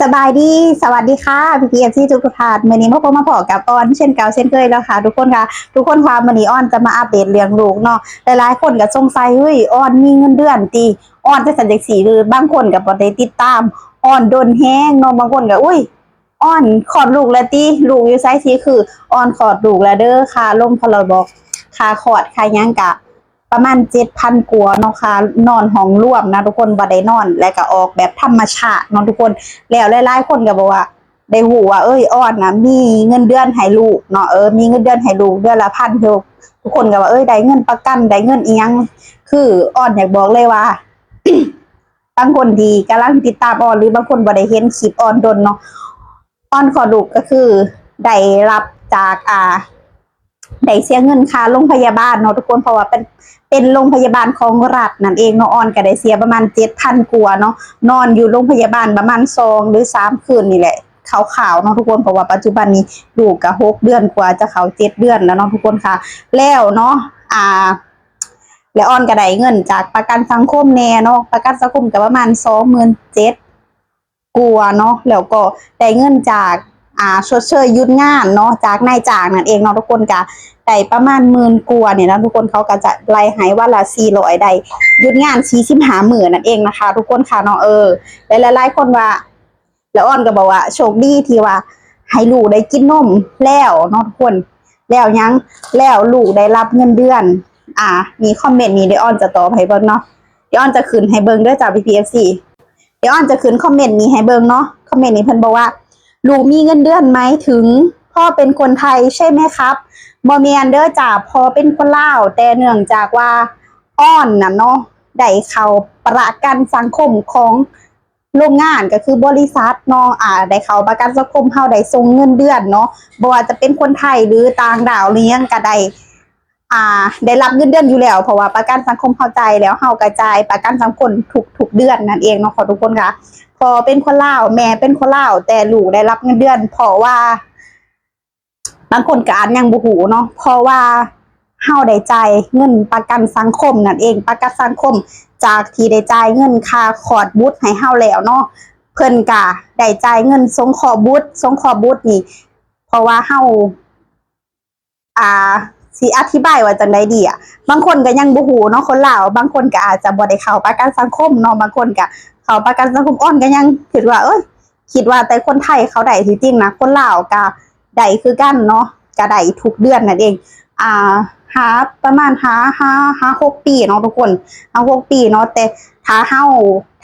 ສະບາຍດີ ສະຫວັດດີຄ່ະ ພີ່ໆ ເອັຟຊີ ທຸກໆທ່ານ. ມື້ນີ້ມາພົບມາພໍ້ກັບອອນເຊັ່ນເກົ່າເຊັ່ນເຄີຍແລ້ວຄ່ະ ທຸກຄົນຄ່ະ. ທຸກຄົນຄ່ະ ມື້ນີ້ອອນຈະມາອັບເດດເລື່ອງລູກເນາະ. ຫຼາຍໆຄົນກໍສົງໄສ ເຮີ້ຍ ອອນມີເງິນເດືອນຕິ? ອອນຈັ່ງຊັ້ນຈັ່ງຊີ້ ຫຼືບາງຄົນກໍບໍ່ໄດ້ຕິດຕາມອອນດົນແຮງເນາະ. ບາງຄົນກໍ ອຸ້ຍ ອອນຄອດລູກແລ້ວຕິ? ລູກຢູ່ໃສ? ຊິຄືອອນຄອດລູກແລ້ວເດີ. ຄ່າລົງ ຄ່າລອດບອກ ຄ່າຄອດ ຄ່າຫຍັງກະ ປະມານເຈັດພັນກວ່າເນາະ ຄ່ານອນຫ້ອງລວມນະທຸກຄົນ ບໍ່ໄດ້ນອນ ແລະກະອອກແບບທຳມະຊາດເນາະທຸກຄົນ. ແລ້ວຫຼາຍໆຄົນກໍບອກວ່າ ໄດ້ຮູ້ວ່າ ເອີຍ ອອນນະມີເງິນເດືອນໃຫ້ລູກເນາະ ເອີ ມີເງິນເດືອນໃຫ້ລູກເດືອນລະພັນ. ທຸກຄົນກໍວ່າ ເອີຍ ໄດ້ເງິນປະກັນ ໄດ້ເງິນອີ່ຫຍັງ. ຄືອອນຢາກບອກເລີຍວ່າ ບາງຄົນທີ່ກຳລັງຕິດຕາມອອນ ຫຼືບາງຄົນບໍ່ໄດ້ເຫັນຄລິບອອນດົນເນາະ ອອນຄອດລູກກໍຄືໄດ້ຮັບຈາກ ອ່າ ໄດ້ເສຍເງິນຄ່າໂລງພະຍາບານເນາະທຸກຄົນ ເພາະວ່າເປັນ ເປັນໂລງພະຍາບານຂອງລັດນັ້ນເອງເນາະ. ອອນກໍໄດ້ເສຍປະມານເຈັດພັນກວ່າເນາະ ນອນຢູ່ໂລງພະຍາບານປະມານສອງ ຫຼື ສາມຄືນນີ້ແຫຼະ ຄ່າວໆເນາະທຸກຄົນ ເພາະວ່າປັດຈຸບັນນີ້ລູກກໍຫົກເດືອນກວ່າ ຈະເຂົ້າເຈັດເດືອນແລ້ວເນາະທຸກຄົນຄ່ະ. ແລ້ວເນາະ ອ່າ ແລະອອນກໍໄດ້ເງິນຈາກປະກັນສັງຄົມແດ່ເນາະ ປະກັນສັງຄົມກໍປະມານສອງໝື່ນເຈັດ ກວ່າເນາະ ແລ້ວກໍໄດ້ເງິນຈາກ ອ່າ ຊົດເຊີຍຢຸດງານເນາະ ຈາກນາຍຈ້າງນັ້ນເອງເນາະທຸກຄົນ ກະໄດ້ປະມານໝື່ນກວ່ານີ້ນະທຸກຄົນ. ເຂົາກໍຈະໄລ່ໃຫ້ວັນລະສີ່ຮ້ອຍ ໄດ້ຢຸດງານສີ່ສິບຫ້າມື້ນັ້ນເອງນະຄະທຸກຄົນຄ່ະເນາະ. ເອີ ແລະຫຼາຍໆຄົນວ່າ ແລະອອນກໍບອກວ່າ ໂຊກດີທີ່ວ່າໃຫ້ລູກໄດ້ກິນນົມແລ້ວເນາະທຸກຄົນ. ແລ້ວຫຍັງ? ແລ້ວລູກໄດ້ຮັບເງິນເດືອນ. ອ່າ ນີ້ຄອມເມັນນີ້ ດຽວອອນຈະຕອບໃຫ້ເບິ່ງເນາະ ດຽວອອນຈະຂຶ້ນໃຫ້ເບິ່ງເດີຈ້າ ພີ່ໆ ເອັຟຊີ. ດຽວອອນຈະຂຶ້ນຄອມເມັນນີ້ໃຫ້ເບິ່ງເນາະ. ຄອມເມັນນີ້ເພິ່ນບອກວ່າ ລູກມີເງິນເດືອນໄໝ ເຖິງພໍເປັນຄົນໄທໃຊ່ໄໝຄັບ? ບໍ່ແມ່ນເດີຈ້າ ພໍເປັນຄົນລາວ ແຕ່ເນື່ອງຈາກວ່າອອນນະເນາະ ໄດ້ເຂົ້າປະກັນສັງຄົມຂອງໂລງງານ ກໍຄືບໍລິສັດເນາະ ອາ ໄດ້ເຂົ້າປະກັນສັງຄົມ ເຮົາໄດ້ສົ່ງເງິນເດືອນເນາະ ບໍ່ວ່າຈະເປັນຄົນໄທ ຫຼື ຕ່າງດ້າວ ຫຼື ຫຍັງກໍໄດ້ ອ່າ ໄດ້ຮັບເງິນເດືອນຢູ່ແລ້ວ ເພາະວ່າປະກັນສັງຄົມເຮົາຈ່າຍແລ້ວ ເຮົາກໍຈ່າຍປະກັນສັງຄົມທຸກໆເດືອນນັ້ນເອງເນາະ ຂອບທຸກຄົນຄ່ະ. ພໍ່ເປັນຄົນລາວ ແມ່ເປັນຄົນລາວ ແຕ່ລູກໄດ້ຮັບເງິນເດືອນ ເພາະວ່າ ບາງຄົນກໍອາດຍັງບໍ່ຮູ້ເນາະ ເພາະວ່າເຮົາໄດ້ຈ່າຍເງິນປະກັນສັງຄົມນັ້ນເອງ ປະກັນສັງຄົມ ຈາກທີ່ໄດ້ຈ່າຍເງິນຄ່າຄອດບຸດໃຫ້ເຮົາແລ້ວເນາະ ເພິ່ນກໍໄດ້ຈ່າຍເງິນສົງເຄາະບຸດ. ສົງເຄາະບຸດນີ້ ເພາະວ່າເຮົາ ອ່າ ຊິອະທິບາຍວ່າຈັ່ງໃດດີອະ ບາງຄົນກໍຍັງບໍ່ຮູ້ເນາະ ຄົນລາວ ບາງຄົນກໍອາດຈະບໍ່ໄດ້ເຂົ້າປະກັນສັງຄົມເນາະ ບາງຄົນກໍເຂົ້າປະກັນສັງຄົມ. ອອນກໍຍັງຄິດວ່າ ເອີຍ ຄິດວ່າແຕ່ຄົນໄທເຂົ້າໄດ້ ທີ່ຈິງນະຄົນລາວກໍໄດ້ຄືກັນເນາະ ກໍໄດ້ທຸກເດືອນນັ້ນເອງ ອ່າ ຫາປະມານ ຫາ ຫາ ຫາຫົກປີເນາະທຸກຄົນ ຫາຫົກປີເນາະ. ແຕ່ຖ້າເຮົາ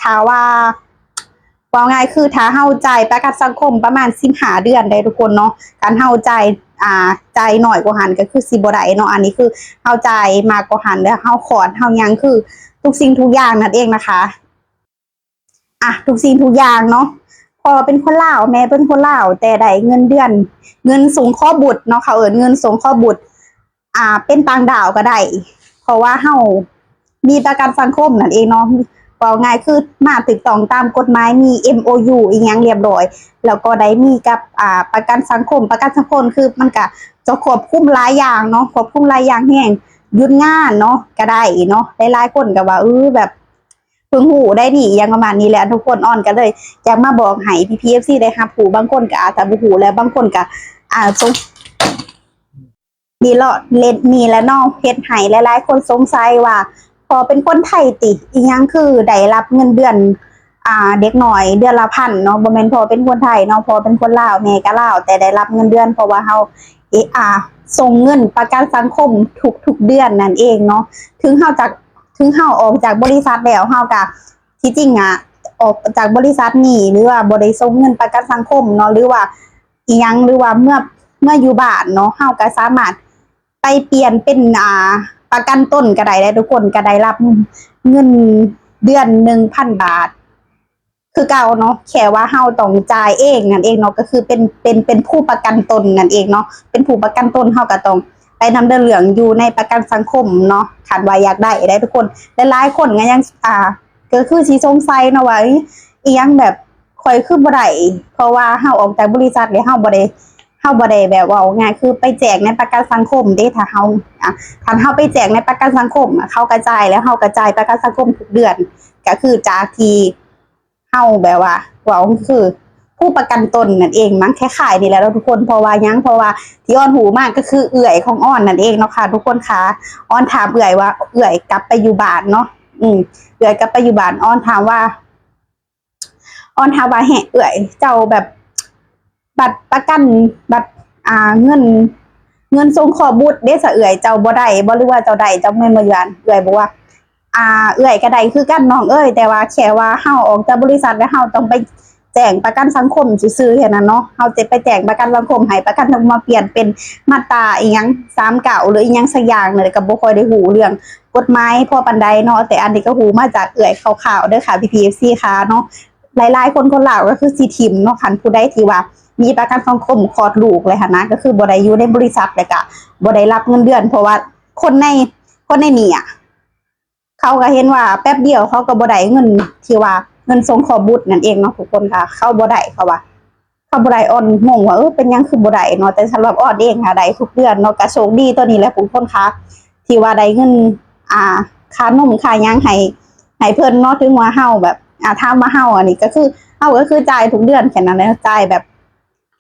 ຖ້າວ່າ ເວົ້າງ່າຍຄື ຖ້າເຮົາຈ່າຍປະກັນສັງຄົມປະມານສິບຫ້າເດືອນໄດ໋ທຸກຄົນເນາະ ຄັນເຮົາຈ່າຍ ອ່າ ຈ່າຍໜ້ອຍກວ່າຫັ້ນກໍຄືຊິບໍ່ໄດ້ເນາະ. ອັນນີ້ຄືເຮົາຈ່າຍມາກກວ່າຫັ້ນ ແລ້ວເຮົາຄອດ ເຮົາຫຍັງ ຄືທຸກສິ່ງທຸກຢ່າງນັ້ນເອງນະຄະ. ອ່ະ ທຸກສິ່ງທຸກຢ່າງເນາະ ພໍ່ເປັນຄົນລາວ ແມ່ເປັນຄົນລາວ ແຕ່ໄດ້ເງິນເດືອນ ເງິນສົງເຄາະບຸດເນາະ ເຂົາເອີ້ນເງິນສົງເຄາະບຸດ ອ່າ ເປັນຕ່າງດ້າວກໍໄດ້ ເພາະວ່າເຮົາມີປະກັນສັງຄົມນັ້ນເອງເນາະ. ເວົ້າງ່າຍຄືມາຖືກຕ້ອງຕາມກົດໝາຍ ມີເອັມໂອຢູອີ່ຫຍັງລຽບຮ້ອຍ ແລ້ວກໍໄດ້ມີກັບ ອ່າ ປະກັນສັງຄົມ. ປະກັນສັງຄົມຄືມັນກະຈະຄວບຄຸມຫຼາຍຢ່າງເນາະ ຄວບຄຸມຫຼາຍຢ່າງແຮງ ຢຸດງານເນາະ ກະໄດ້ເນາະ. ຫຼາຍໆຄົນກະວ່າ ເອີ ແບບ ເພິ່ງຮູ້ໄດ້ນີ້ ອີ່ຫຍັງປະມານນີ້ແຫຼະທຸກຄົນ. ອອນກໍເລີຍຢາກມາບອກໃຫ້ພີ່ໆ ເອັຟຊີ ໄດ້ຮັບຮູ້ ບາງຄົນກໍອາດຈະບໍ່ຮູ້ ແລະບາງຄົນກໍອາດສົງ ນີ້ເລາະ ເລັດນີ້ແຫຼະເນາະ ເຮັດໃຫ້ຫຼາຍໆຄົນສົງໄສວ່າ ພໍ່ເປັນຄົນໄທຕິ ອີ່ຫຍັງຄືໄດ້ຮັບເງິນເດືອນ ອ່າ ເດັກນ້ອຍເດືອນລະພັນເນາະ. ບໍ່ແມ່ນພໍ່ເປັນຄົນໄທເນາະ ພໍ່ເປັນຄົນລາວ ແມ່ກໍລາວ ແຕ່ໄດ້ຮັບເງິນເດືອນ ເພາະວ່າເຮົາ ເອ ອ່າ ສົ່ງເງິນປະກັນສັງຄົມທຸກໆເດືອນນັ້ນເອງເນາະ. ເຖິງເຮົາຈະ ເຖິງເຮົາອອກຈາກບໍລິສັດແລ້ວ ເຮົາກະ ທີ່ຈິງອະ ອອກຈາກບໍລິສັດນີ້ ຫຼືວ່າບໍ່ໄດ້ສົ່ງເງິນປະກັນສັງຄົມເນາະ ຫຼືວ່າອີ່ຫຍັງ ຫຼືວ່າເມື່ອ ເມື່ອຢູ່ບ້ານເນາະ ເຮົາກະສາມາດໄປປ່ຽນເປັນ ອ່າ ປະກັນຕົນກໍໄດ້ເດ້ທຸກຄົນ ກໍໄດ້ຮັບເງິນເດືອນໜຶ່ງພັນບາດ ຄືເກົ່າເນາະ ແຄ່ວ່າເຮົາຕ້ອງຈ່າຍເອງນັ້ນເອງເນາະ ກໍຄືເປັນ ເປັນ ເປັນຜູ້ປະກັນຕົນນັ້ນເອງເນາະ ເປັນຜູ້ປະກັນຕົນ ເຮົາກໍຕ້ອງໄປດຳເນີນເລື່ອງຢູ່ໃນປະກັນສັງຄົມເນາະ ຄັນວ່າຢາກໄດ້ເດ້ທຸກຄົນ. ຫຼາຍໆຄົນກໍຍັງ ອ່າ ກໍຄືຊິສົງໄສເນາະວ່າ ເອີຍ ອີ່ຫຍັງແບບຂ້ອຍຄືບໍ່ໄດ້ ເພາະວ່າເຮົາອອກຈາກບໍລິສັດແລ້ວ ເຮົາບໍ່ໄດ້ ເຮົາບໍ່ໄດ້ແບບ ເວົ້າງ່າຍຄືໄປແຈ້ງໃນປະກັນສັງຄົມເດ້ ຖ້າເຮົາ ອ່າ ຄັນເຮົາໄປແຈ້ງໃນປະກັນສັງຄົມ ເຂົາກະຈ່າຍ ແລ້ວເຮົາກະຈ່າຍປະກັນສັງຄົມທຸກເດືອນ ກໍຄືຈາກທີ່ ເຮົາແບບວ່າ ເວົ້າຄື ຜູ້ປະກັນຕົນນັ້ນເອງມັ້ງ ຄ້າຍໆນີ້ແຫຼະເນາະທຸກຄົນ. ເພາະວ່າຫຍັງ? ເພາະວ່າທີ່ອ້ອນຮູ້ມາກໍຄືເອື້ອຍຂອງອ້ອນນັ້ນເອງເນາະຄ່ະທຸກຄົນຄ່ະ. ອ້ອນຖາມເອື້ອຍວ່າເອື້ອຍກັບໄປຢູ່ບ້ານເນາະ ອືມ ເອື້ອຍກັບໄປຢູ່ບ້ານ ອ້ອນຖາມວ່າ ອ້ອນຖາມວ່າ ເອີ ເອື້ອຍ ເຈົ້າແບບ ບັດປະກັນ ບັດ ອ່າ ເງິນ ເງິນສົງເຄາະບຸດເດ້ ສະເອື້ອຍ ເຈົ້າບໍ່ໄດ້ບໍ່ ຫຼືວ່າເຈົ້າໄດ້ ເຈົ້າແມ່ນບໍ່ຢູ່ຫັ້ນ? ເອື້ອຍບອກວ່າ ອ່າ ເອື້ອຍກໍໄດ້ຄືກັນນ້ອງເອີຍ ແຕ່ວ່າແຄ່ວ່າເຮົາອອກຈາກບໍລິສັດແລ້ວ ເຮົາຕ້ອງໄປແຈ້ງປະກັນສັງຄົມຊື່ໆ ແຄ່ນັ້ນເນາະ. ເຮົາຈະໄປແຈ້ງປະກັນສັງຄົມ ໃຫ້ປະກັນສັງຄົມມາປ່ຽນເປັນມາດຕາອີ່ຫຍັງ ສາມເກົ້າ ຫຼືອີ່ຫຍັງສັກຢ່າງນີ້ ກໍບໍ່ຄ່ອຍໄດ້ຮູ້ເລື່ອງ ກົດໝາຍພໍປານໃດເນາະ ແຕ່ອັນນີ້ກໍຮູ້ມາຈາກເອື້ອຍຄ່າວໆເດີຄ່ະ ພີ່ໆ ເອັຟຊີຄ່ະເນາະ. ຫຼາຍໆຄົນ ຄົນລາວກໍຄືຊິຖິ້ມເນາະ ຄັນຜູ້ໃດທີ່ວ່າມີປະກັນສັງຄົມຄອດລູກແລ້ວຫັ້ນນະ ກໍຄືບໍ່ໄດ້ຢູ່ໃນບໍລິສັດ ແລ້ວກໍບໍ່ໄດ້ຮັບເງິນເດືອນ ເພາະວ່າຄົນໃນ ຄົນໃນນີ້ອະ ເຂົາກໍເຫັນວ່າແປັບດຽວເຂົາກໍບໍ່ໄດ້ເງິນທີ່ວ່າເງິນສົງເຄາະບຸດນັ້ນເອງເນາະທຸກຄົນຄ່ະ ເຂົາບໍ່ໄດ້ ເຂົາວ່າ ເຂົາບໍ່ໄດ້ ອ້ອນງົງວ່າ ເອີ ເປັນຫຍັງຄືບໍ່ໄດ້ເນາະ. ແຕ່ສຳລັບອ້ອນເອງນະ ໄດ້ທຸກເດືອນເນາະ ກະໂຊກດີຕົວນີ້ແຫຼະທຸກຄົນຄ່ະ ທີ່ວ່າໄດ້ເງິນ ອ່າ ຄ່ານົມຄ່າຫຍັງໃຫ້ ໃຫ້ເພິ່ນເນາະ. ເຖິງວ່າເຮົາແບບ ອ່າ ຖາມວ່າເຮົາ ອັນນີ້ກໍຄື ເຮົາກໍຄືຈ່າຍທຸກເດືອນແຄ່ນັ້ນແຫຼະ ຈ່າຍແບບ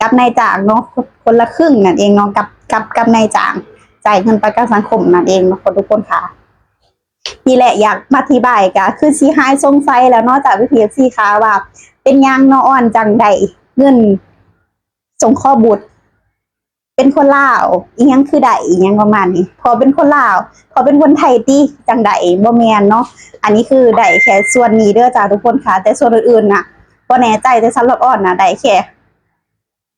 ກັບນາຍຈ້າງເນາະ ຄົນລະຄຶ່ງນັ້ນເອງເນາະ ກັບ ກັບ ກັບນາຍຈ້າງ ຈ່າຍເງິນປະກັນສັງຄົມນັ້ນເອງເນາະທຸກຄົນຄ່ະ. ນີ້ແຫຼະ ຢາກມາອະທິບາຍ ກະຄືຊິຫາຍສົງໄສແລ້ວເນາະ ຈາກ ພີ່ໆ ເອັຟຊີຄ່ະ ວ່າເປັນຫຍັງເນາະ ອ້ອນຈັງໄດ້ເງິນສົງເຄາະບຸດ ເປັນຄົນລາວ ອີ່ຫຍັງຄືໄດ້ ອີ່ຫຍັງປະມານນີ້ ເພາະເປັນຄົນລາວ ເພາະເປັນຄົນໄທຕິ ຈັ່ງໃດ ບໍ່ແມ່ນເນາະ. ອັນນີ້ຄືໄດ້ແຄ່ສ່ວນນີ້ເດີຈ້າທຸກຄົນຄ່ະ ແຕ່ສ່ວນອື່ນໆນະ ບໍ່ແນ່ໃຈ ແຕ່ສຳລັບອ້ອນນະ ໄດ້ແຄ່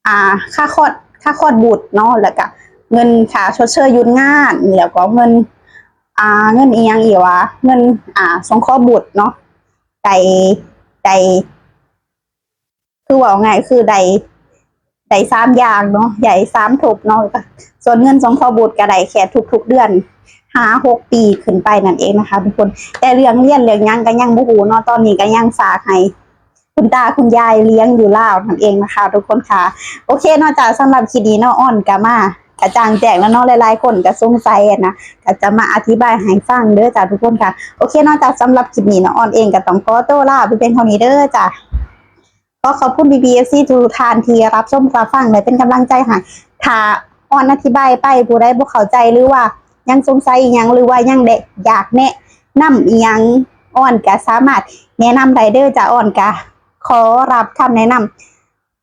ອ່າ ຄ່າຄອດ ຄ່າຄອດບຸດເນາະ ແລ້ວກະເງິນຄ່າຊົດເຊີຍຢຸດງານ ແລ້ວກໍເງິນ ອ່າ ເງິນອີ່ຫຍັງອີກວະ ເງິນ ອ່າ ສົງເຄາະບຸດເນາະ ໄດ້ ໄດ້ ຄືເວົ້າງ່າຍຄືໄດ້ ໄດ້ສາມຢ່າງເນາະ ໄດ້ສາມທົບເນາະ. ສ່ວນເງິນສົງເຄາະບຸດກໍໄດ້ແຄ່ທຸກໆເດືອນ ຫ້າຫົກປີຂຶ້ນໄປນັ້ນເອງນະຄະທຸກຄົນ. ແຕ່ເລື່ອງຮຽນເລື່ອງຫຍັງກໍຍັງບໍ່ຮູ້ເນາະ ຕອນນີ້ກໍຍັງຝາກໃຫ້ ຄຸນຕາຄຸນຍາຍລ້ຽງຢູ່ລາວນັ້ນເອງນະຄະທຸກຄົນຄ່ະ. ໂອເຄເນາະ ຈາກສຳລັບຄລິບນີ້ເນາະ ອ້ອນກະມາກະຈ່າງແຈ້ງແລ້ວເນາະ ຫຼາຍໆຄົນກະສົງໄສນະ ກະຈະມາອະທິບາຍໃຫ້ຟັງເດີຈ້າທຸກຄົນຄ່ະ. ໂອເຄເນາະ ຈາກສຳລັບຄລິບນີ້ເນາະ ອ້ອນເອງກະຕ້ອງຂໍໂຕລາໄປພຽງເທົ່ານີ້ເດີຈ້າ. ຂໍຂອບຄຸນ ພີ່ໆ ເອັຟຊີ ທຸກໆທ່ານທີ່ຮັບຊົມຮັບຟັງ ແລະ ເປັນກຳລັງໃຈໃຫ້. ຖ້າອ້ອນອະທິບາຍໄປ ຜູ້ໃດບໍ່ເຂົ້າໃຈ ຫຼືວ່າຍັງສົງໄສອີ່ຫຍັງ ຫຼືວ່າຍັງໄດ້ຢາກແນະນຳອີ່ຫຍັງ ອ້ອນກະສາມາດແນະນຳໄດ້ເດີຈ້າ. ອ້ອນກະຂໍຮັບຄຳແນະນຳ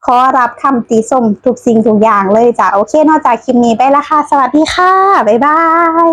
ຂໍຮັບຄຳຕິຊົມທຸກສິ່ງທຸກຢ່າງເລີຍຈ້າ. ໂອເຄເນາະ ຈາກຄລິບນີ້ໄປລະຄ່ະ ສະຫວັດດີຄ່ະ ບາຍບາຍ.